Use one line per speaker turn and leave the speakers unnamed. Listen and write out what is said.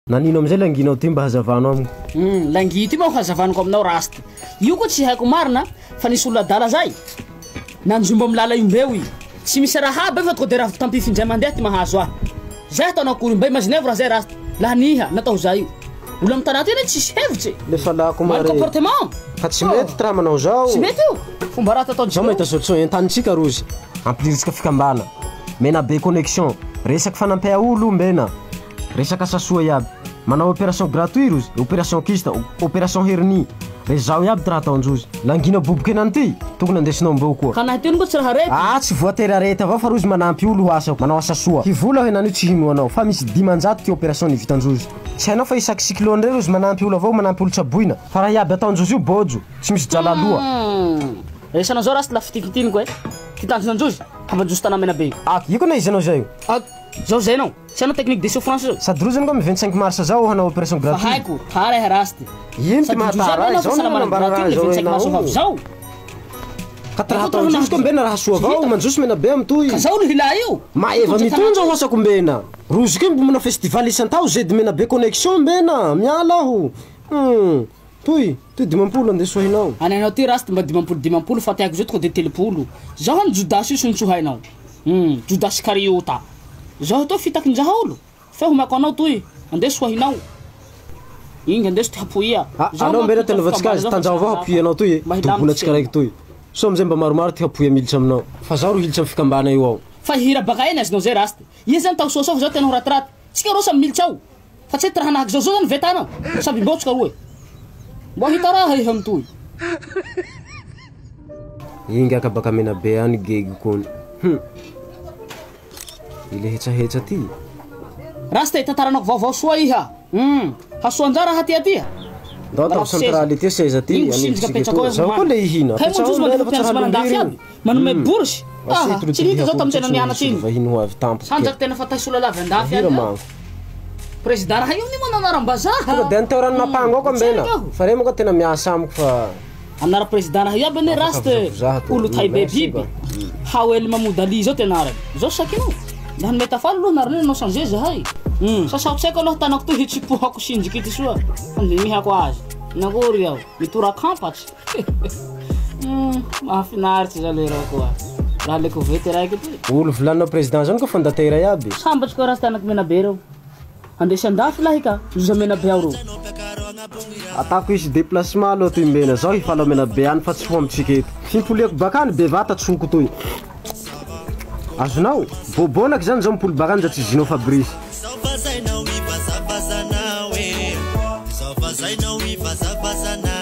Nanino amizay langinao ty mba hazavano amiko?
Hum, langi ty manko hazavaniko aminao rasta. Io koa tsy haiko marina fa nisy olona adala zay nanjombo am lala io mbeo i. Tsy misy raha aby fa tonga de raha tampify indray mandeha ty mahazo ahy. Zay ataonao akory mba imaginevo raha zay rasta. Laha niha natao zay io. Olo am tanà ty anie tsisy hevitsy.
Lefa lako
Mal
mare.
comportement.
Fa tsy mety ty raha manao zao.
Tsy mety io. Fomba ratsy ataon
Zao mahita solution entanintsika rozy. Ampiliritsika fikambana. Menabe connexion. Resaky fanampea olo mbena. Resaka asa soa iaby. Manao opération gratuit rozy, opération kyste, opération hernie. Rezao iaby ty raha ataondrozy. Langina boboky henany ty, tokony andesinao mbeo koa.
Ka nahy teo koa tsy raha arety.
Ah tsy voatery arety avao fa rozy manampy olo ho asa, manao asa soa. Hivola aho henany io tsy hinoanao fa misy 500 ty opération nivitan-drozy. Tsy hainao fa isaky cyclone rey rozy manampy olo avao, manampy olo tsaboina. Fa raha iaby ataondrozy io bôjo, tsy misy jalaloha.
Humm. Resanao zao rasy la fitifitiniko eh. Ty tanjonandrozy, hampandroso tanà Menabe io.
Ah, io koa na izy anao zay io.
Ah, zao zay anao. Tsy hanao technique de souffrance zao.
Sady rozy anie mi 25 mars zao hanao opération
Fa
gratuit.
haiko, tara iha rasty.
Ino ty
Sady
mahatara
ndrozy
ahy
aby
zao
fahasalamana
nanambara raha
gratuit le
zao
25 mars ho
enao.
avy zao.
Ka ty raha atao androzy koa mbena raha soa avao mandroso Menabe amitoy.
Ka zao no hilà io.
Maeva mitondra ho asako mbena. Rozy koa mbo manao festival isan-tao zedy Menabe connexion mbena. Miala aho. Hum. Toy, toy 50 andeso hainao.
Ananao ty rasty mba 50 50 fa ty haiko zao tonga de 30. Zaho any Jodasy io sontsohainao. Hum, Jodasy Kariota. Zaho toa fitakin-jaha olo. Fe homako anao toy, andeso hainao. Inga andeso ty hapoia.
Ah,
Zaho
anao mbena
manko
tena azy
zao
tanjaho avao
fa
hapoia anao toy e.
Mba hilamitsy
Dobonantsika raiky toy. Soa amizay mba maromaro ty hapoia militsy aminao. Fa zaho ro hilitsy amy fikambana io ao.
Fa hira baka eny azonao zay rasty. Iha zany tao soasoa fa zaho tena ho ratiraty. Tsika roa samy militsy ao. Fa tsy raha nahaky zao zao zany vetanao. Samby mbotsika roe. Mba hita raha iha amitoy.
Inga ka baka Menabe any gegy kony. Hum. Ile hetsahetsa ty.
Rasta tantaranako vaovao soa iha. Hum. Hasoanjara raha ty aty.
Ndao atao centrale ty seza ty.
Ingo sindrika apetraka ao
Zaho koa le ihina.
Kay moa ndrozy mandefa mpianatsy manandafy aby. Manome bourse. Ah, tsy hita zao tamin'ny tena nianatsy iny.
Vahiny ho avy tampoka.
Sandraky tena fa taisola lavy andafy
Hira
any.
manko.
Président raha io ni manao anaram-bazaha.
Tonga de anteorany mapango ako ambena.
Tsaiky aho.
Fa re moa tena miasa amiko fa
Anara président raha io aby anie
Afaka
raste
vozaha to.
olo taibe
Merci
biby.
ba.
Hawel Mahmoud Ali zao ty anarany. Zao sakinao. Mba hanome tafaly aloha anarany nanao changer zahay. Sasao tsy haiko aloha tanako toy hitsipohako sinjiky ty soa. Fandinihako azy. Nagory aho. Mitorakampatsy. Mahafinaritsy zao le raha koa. Raha le kovety raiky ty.
Olo volaninao président zany koa fondateur iaby.
Sambatsy koa raha anaky Menabe reo. Andesy andafy lahy ka. Zoza Menabe ao reo.
Atako hisy déplacement aloha toy mbena. Zaho hifalo Menabe any fa tsy ho amitsika eto. Fimpoliako bakany bevata tsoko toy. Azonao? Bobonaky zany zao mipoly bakany za tsy zinao Fabrice.
Zao vazainao ivazavazanao e. Zao vazainao ivazavazanao.